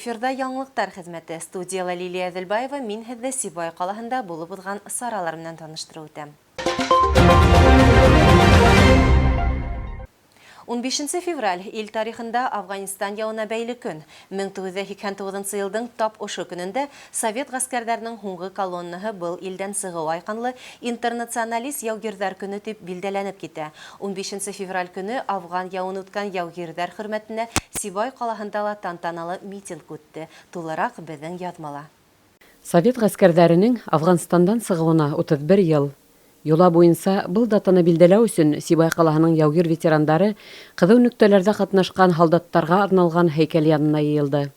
Эфирҙа яңылыҡтар хеҙмәте. Студияла Лилия Әҙелбаева, мин һеҙҙе Сибай ҡалаһында булып уҙған саралар менән таныштырып үтәм. 15 февраль ил тарихында Афғанистан яуына бәйле көн. 1989 нсы йылдың тап ошо көнөндә совет ғәскәрҙәренең һуңғы колоннаһы был илдән сығыуы айҡанлы интернационалист яугирҙәр көнө тип билдәләнеп китә. 15 февраль көнө Афған яуын үткән яугирҙәр хөрмәтенә Сибай ҡалаһында ла тантаналы митинг үтте. Тулыраҡ беҙҙең яҙмала. Совет ғәскәрҙәренең Афғанстандан сығыуына 31 йыл. Йола буйынса был датаны билдәләү өсөн Сибай ҡалаһының яугир ветерандары ҡыҙыу нөктәләрҙә ҡатнашҡан һалдаттарға арналған һәйкәл янына йыйылды.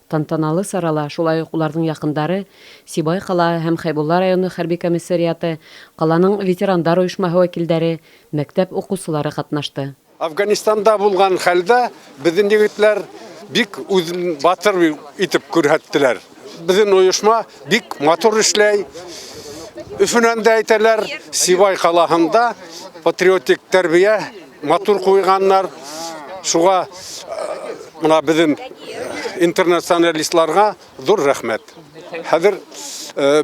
Тантаналы сарала шулай уҡ уларҙың яҡындары, Сибай ҡалаһы һәм Хәйбулла районы хәрби комиссариаты, ҡаланың ветерандар ойошмаһы вәкилдәре, мәктәп уҡыусылары ҡатнашты. Афганистанда булған хәлдә беҙҙең егетләр бик үҙен батыр итеп күрһәттеләр. Беҙҙең ойошма бик матур эшләй. Өфөнән дә әйтәләр, Сибай ҡалаһында патриотик тәрбиә матур ҡуйғаннар. Шуға мына беҙҙең интернационалистларға ҙур рәхмәт. Хәҙер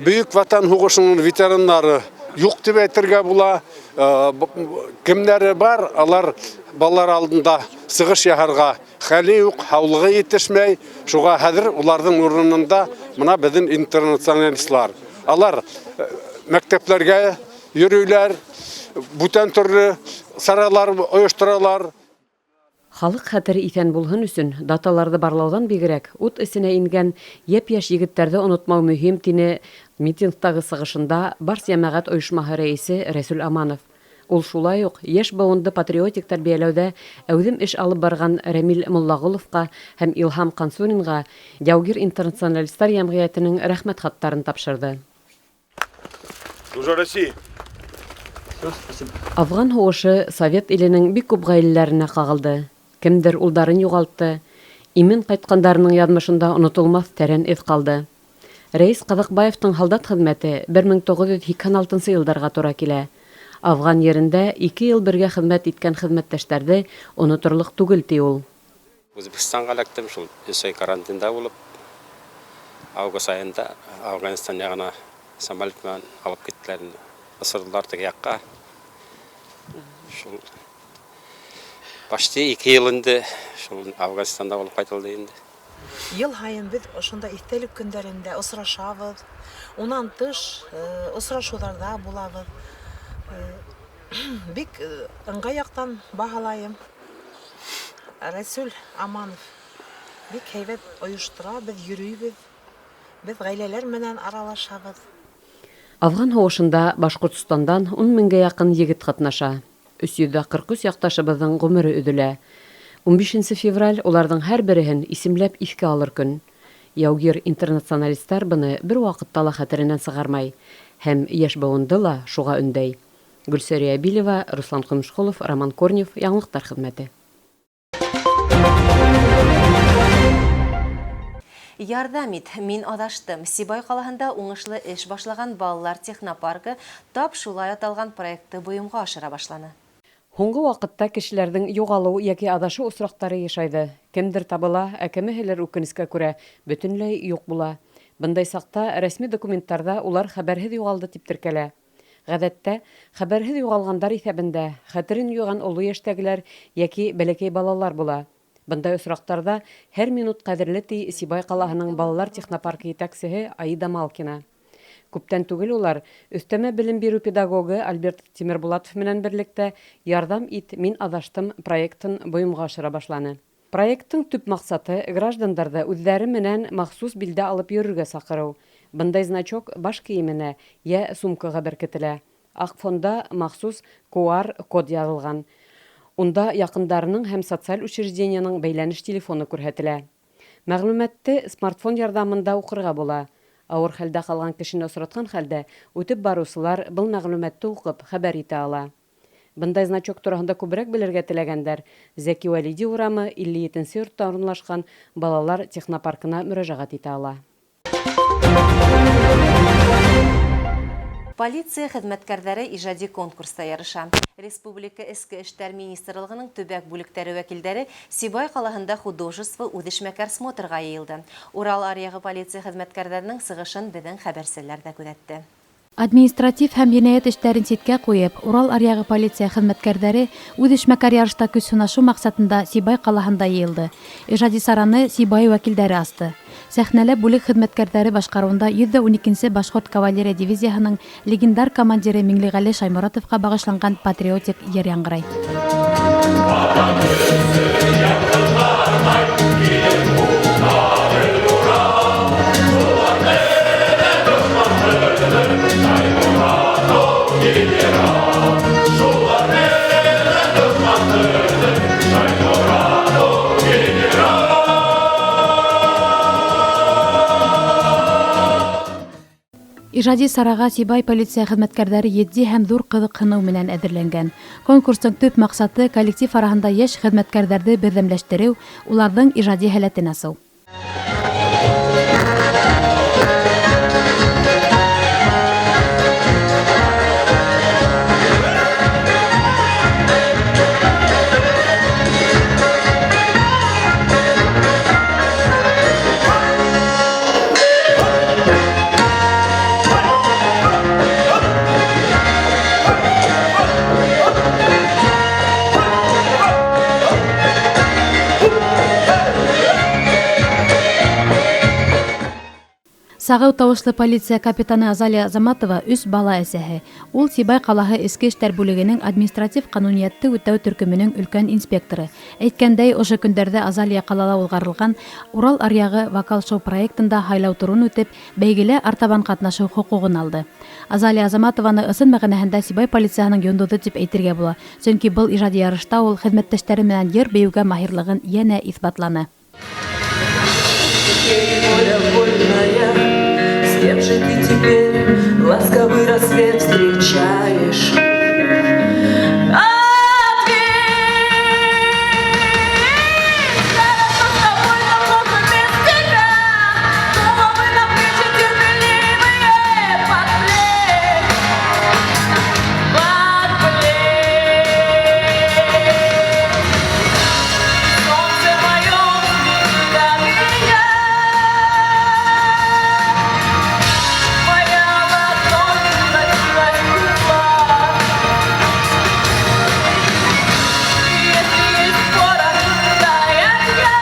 Бөйөк Ватан һуғышының ветераннары юҡ тип әйтергә була. Кемдәре бар, алар балалар алдында сығыш яһарға хәле юҡ, һаулығы етешмәй. Шуға хәҙер уларҙың урынында мына беҙҙең интернационалистлар. Алар мәктәпләргә йөрөйләр, бүтән төрлө саралар ойошторалар. Халыҡ хәтере иҫән булһын өсөн даталарҙы барлауҙан бигерәк ут эсенә ингән йәп-йәш егеттәрҙе онотмау мөһим, тине митингтағы сығышында Барс йәмәғәт ойошмаһы рәйесе Рәсүл Аманов. Ул шулай уҡ йәш быуынды патриотик тәрбиәләүҙә әүҙем эш алып барған Рәмил Муллағоловҡа һәм Илһам Ҡансуринға яугир интернационалистар йәмғиәтенең рәхмәт хаттарын тапшырҙы. Служу России! Афған һуғышы совет иленең бик күп ғаиләләренә ҡағылды. Кемдер улдарын юғалтты, имен ҡайтҡандарының яҙмышында онотолмаҫ тәрән эҙ ҡалды. Рәис Ҡаҙаҡбаевтың һалдат хеҙмәте 1986 йылдарға тура килә. Афған ерендә 2 йыл бергә хеҙмәт иткән хеҙмәттәштәрҙе оноторлоҡ түгел, ти ул. Үзбәкстанға эләктем, шул 3 ай карантинда булып, август айында Афғанстан яғына самолет менән алып киттеләр инде. Осорҙолар теге яҡҡа. Шул почти 2 йыл инде шул Афғанстанда булып ҡайтылды инде. Йыл һайын беҙ ошонда иҫтәлек көндәрендә осрашабыҙ. Унан тыш осрашыуҙарҙа булабыҙ. Бик ыңғай яҡтан баһалайым. Рәсүл Аманов бик һәйбәт ойоштора, беҙ йөрөйбөҙ. Беҙ ғаиләләр менән аралашабыҙ. Афған һуғышында Башҡортостандан 10 меңгә яҡын егет ҡатнаша. 343 яҡташыбыҙҙың ғүмере өҙөлә. 15 февраль уларҙың һәр береһен исемләп иҫкә алыр көн. Яугир интернационалистар быны бер ваҡытта ла хәтеренән сығармай һәм йәш быуынды ла шуға өндәй. Гөлсәрия Билева, Руслан Ҡомшҡолов, Роман Корнев, Яңылыҡтар хеҙмәте. Ярҙам ит, мин аҙаштым. Сибай ҡалаһында уңышлы эш башлаған балалар технопаркы тап шулай аталған проектты бойомға ашыра башланы. Һуңғы ваҡытта кешеләрҙең юғалыу йәки аҙашыу осраҡтары йышайҙы. Кемдер табыла, ә кемеһелер үкенескә күрә бөтөнләй юҡ була. Бындай саҡта рәсми документтарҙа улар хәбәрһеҙ юғалды тип теркәлә. Ғәҙәттә, хәбәрһеҙ юғалғандар иҫәбендә хәтерен юйған оло йәштәгеләр йәки бәләкәй балалар була. Бындай осраҡтарҙа һәр минут ҡәҙерле, ти Сибай ҡалаһының балалар технопаркы етәксеһе Аида Малкина. Күптән түгел улар өҫтәмә белем биреү педагогы Альберт Тимербулатов менән берлектә Ярҙам ит, мин аҙаштым проектын бойомға ашыра башланы. Проекттың төп маҡсаты граждандарҙы үҙҙәре менән махсус билдә алып йөрөргә саҡырыу. Бындай значок баш кейеменә йә сумкаға беркетелә. Аҡ фонда махсус QR код яҙылған. Унда яҡындарының һәм социаль учреждениеның бәйләнеш телефоны күрһәтелә. Мәғлүмәтте смартфон ярҙамында уҡырға була. Ауыр хәлдә ҡалған кешене осратҡан хәлдә үтеп барыусылар был мәғлүмәтте уҡып хәбәр итә ала. Бындай значок тураһында күберәк белергә теләгәндәр Зәки Вәлиди урамы 57 йортта урынлашҡан балалар технопаркына мөрәжәғәт итә ала. Полиция хеҙмәткәрҙәре ижади конкурста ярыша. Республика Эске эштәр министрлығының төбәк бүлектәре вәкилдәре Сибай ҡалаһында художество үҙешмәкәр смотрға йыйылды. Урал аръяғы полиция хеҙмәткәрҙәренең сығышын беҙҙең хәбәрселәр ҙә күҙәтте. Административ һәм енәйәт эштәрен ситкә ҡуйып, Урал аръяғы полиция хеҙмәткәрҙәре үҙешмәкәр ярышта көс һынашыу маҡсатында Сибай ҡалаһында йыйылды. Ижади сараны Сибай вәкилдәре асты. Сәхнәлә бүлек хеҙмәткәрҙәре башҡарыуында 112 нсе башҡорт кавалерия дивизияһының легендар командиры Миңлеғәле Шайморатовҡа бағышланған патриотик йыр яңғырай. Ижади сараға Сибай полиция хеҙмәткәрҙәре етди һәм ҙур ҡыҙыҡһыныу менән әҙерләнгән. Конкурстың төп маҡсаты коллектив араһында йәш хеҙмәткәрҙәрҙе берҙәмләштереү, уларҙың ижади һәләтен асыу. Сағыу тауышлы полиция капитаны Азалия Азаматова өс бала әсәһе. Ул Сибай ҡалаһы эске эштәр бүлегенең административ ҡануниәтте үтәү төркөмөнөң өлкән инспекторы. Әйткәндәй, ошо көндәрҙә Азалия ҡалала уҙғарылған Урал аръяғы вокал-шоу проектында һайлау турын үтеп, бәйгелә артабан ҡатнашыу хоҡуғын алды. Азалия Азаматованы ысын мәғәнәһендә Сибай полицияһының йондоҙо тип әйтергә була. Сөнки был ижади ярышта ул хеҙмәттәштәре менән йыр-бейеүгә маһирлығын йәнә иҫбатланы. С кем же ты теперь ласковый рассвет встречаешь? Ответь! Хорошо с тобой, но плохо без тебя. Головы на плечи терпеливые под плеть, под плеть. Солнце мое, для меня. Моя ладонь превратилась в кулак. Если есть порох, дай огня.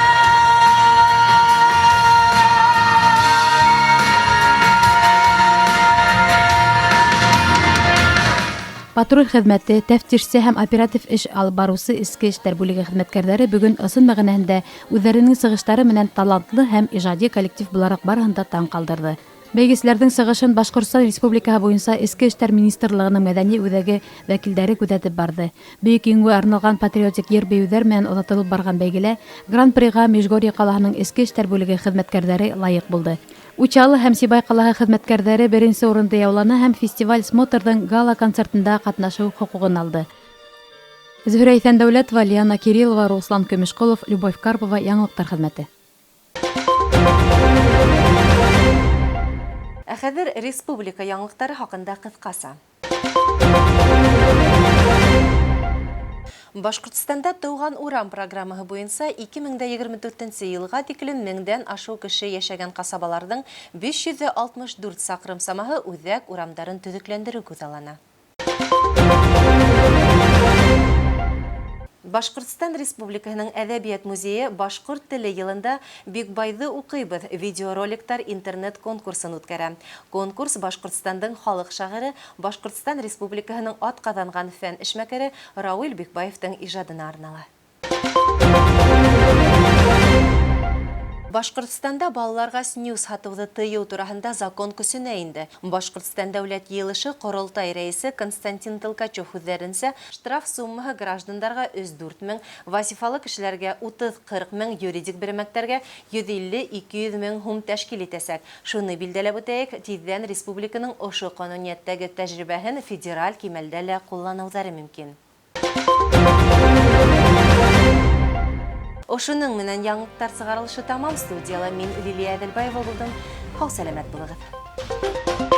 Патруль хеҙмәте, тәфтишсе һәм оператив эш алып барыусы эске эштәр бүлеге хеҙмәткәрҙәре бөгөн ысын мәғәнәһендә үҙҙәренең сығыштары менән талантлы һәм ижади коллектив булараҡ барыһын да таң ҡалдырҙы. Бәйгеселәрҙең сығышын Башҡортостан Республикаһы буйынса Эске эштәр министрлығының мәҙәни үҙәге вәкилдәре күҙәтеп барҙы. Бөйөк Еңеүгә арналған патриотик йыр-бейеүҙәр менән оҙатылып барған бәйгелә Гран-приға Межгорье ҡалаһының эске эштәр бүлеге хеҙмәткәрҙәре лайыҡ булды. Учалы һәм Сибай ҡалаһы хеҙмәткәрҙәре беренсе урынды яуланы һәм фестиваль смотрҙың гала-концертында ҡатнашыу хоҡуғын алды. Зөһрә Иҫәндәүләтова, Лиана Кириллова, Руслан Көмөшҡолов, Любовь Карпова, Яңылыҡтар хеҙмәте. Ә хәҙер республика яңылыҡтары хаҡында ҡыҫҡаса. Башҡортостанда Тыуған урам программаһы буйынса 2024 йылға тиклем меңдән ашыу кеше йәшәгән ҡасабаларҙың 564 саҡрым самаһы үҙәк урамдарын төҙөкләндереү күҙаллана. Башҡортостан Республикаһының Әҙәбиәт музейы Башҡорт теле йылында Бикбайҙы уҡыйбыҙ видеороликтар интернет конкурсын үткәрә. Конкурс Башҡортостандың халыҡ шағиры, Башҡортостан Республикаһының атҡаҙанған фән эшмәкәре Рауил Бикбаевтың ижадына арнала. Башҡортостанда балаларға снюс һатыуҙы тыйыу тураһында закон көсөнә инде. Башҡортостан Дәүләт Йыйылышы Ҡоролтай рәйесе Константин Толкачев һүҙҙәренсә, штраф суммаһы граждандарға 3-4 мең, вазифалы кешеләргә 30-40 мең, юридик берәмәктәргә 150-200 мең һум тәшкил итәсәк. Шуны билдәләп үтәйек, тиҙҙән республиканың ошо ҡануниәттәге тәжрибәһен федераль кимәлдә лә ҡулланыуҙары мөмкин. Ошоноң менән яңылыҡтар сығарылышы тамам. Студияла мин Лилия Әҙелбаева булдым. Һау сәләмәт булығыҙ.